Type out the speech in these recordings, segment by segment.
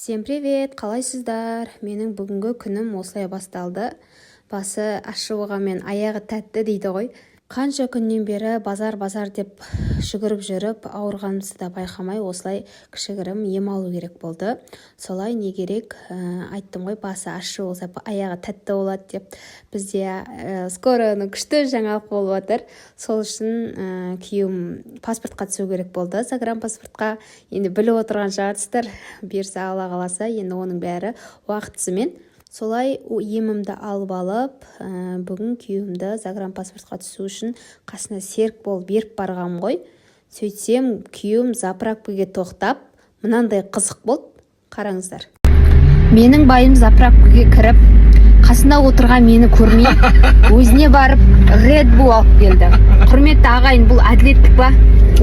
Всем привет, қалайсыздар? Менің бүгінгі күнім осылай басталды. Басы ащы болғанмен, аяғы тәтті дейді ғой. Қанша күннен бері базар, базар деп жүгіріп жүріп, ауырғанымызды да байқамай, осылай кішігірім ем алу керек болды. Солай, не керек, айттым ғой, басы ащы болса, аяғы тәтті болады деп. Бізде скоро күшті жаңалық болып жатыр. Сол үшін күйеуім паспортқа түсу керек болды, загранпаспортқа. Енді біліп отырған шығарсыздар, бұйырса, Алла қаласа, енді оның бәрі уақытысымен. Солай емімді алып алып, бүгін күйеуімді загранпаспортқа түсу үшін қасына серік болып еріп барғанмын ғой. Сөйтсем, күйеуім заправкаге тоқтап, мынандай қызық болды, қараңыздар. Менің байым заправкаге кіріп, қасында отырған мені көрмей, өзіне барып Red Bull алып келді. Құрметті ағайын, бұл әділеттік па?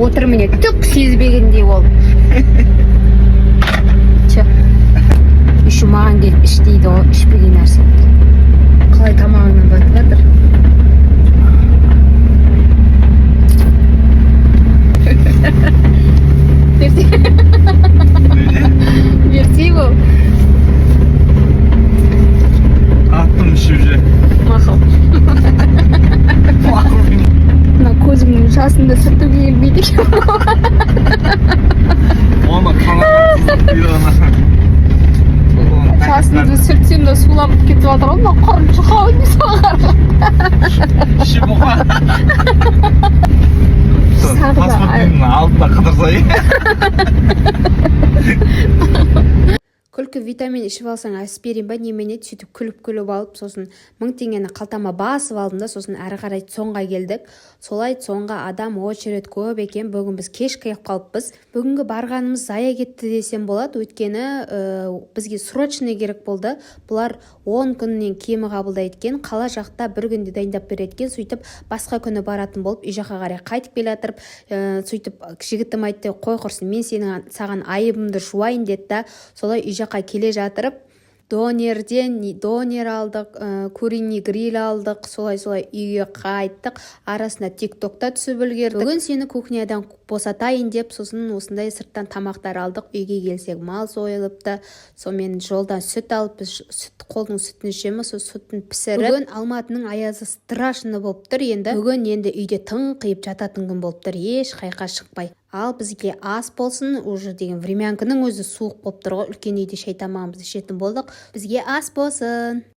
Отыр, міне, түк сезбегендей ол. Че, еще маған келіп іш дейді ғой. Ішпеген нәрсе қалай тамағыңнан батып жатыр? Берсей, берсей бұл. Аттым, ішіп же. Мақұл. Мына көзімнің жасын да сүртуге келмейді екен. Оны қалай? Жасымды сүртсем де, суланып кетіп жатыр ғой мына құрын жұқа. Ішіп бұқа. Тағы да Паспорттың алдында қыдырсай. Күлкі витамин ішіп алсаң, аспирин ба, немене, сөйтіп күліп күліп алып, сосын 1000 теңгені қалтама басып алдым да, сосын әрі қарай ЦОНға келдік. Солай, ЦОНға адам очередь көп екен. Бүгін біз кеш келіп қалыппыз. Бүгінгі барғанымыз зая кетті десем болады, өйткені бізге срочный керек болды. Бұлар 10 күннен кемі қабылдайды екен, қала жақта бір күнде дайындап береді екен. Сөйтіп, басқа күні баратын болып, үй жаққа қарай қайтып келе жатырып, сөйтіп жігітім айтты: «Қой, құрсын, мен сенің саған айыбымды жуайын», — деді да. Солай үй жаққа келе жатырып, донерден донер алдық, куриный гриль алдық. Солай, солай үйге қайттық. Арасында Тик Токта түсіп үлгердік. Бүгін сені кухнядан босатайын деп, сосын осындай сырттан тамақтар алдық. Үйге келсек, мал сойылыпты. Сонымен жолдан сүт алып, біз сүт, қолдың сүтін ішеміз, сол сүтін пісіріп. Бүгін Алматының аязы страшно болып тұр. Енді бүгін, енді үйде тыңқиып жататын күн болып тұр, еш қайқа шықпай. Ал бізге ас болсын. Уже деген времянканың өзі суық болып тұр ғой. Үлкен үйде шай, тамағымызды ішетін болдық. Бізге ас болсын.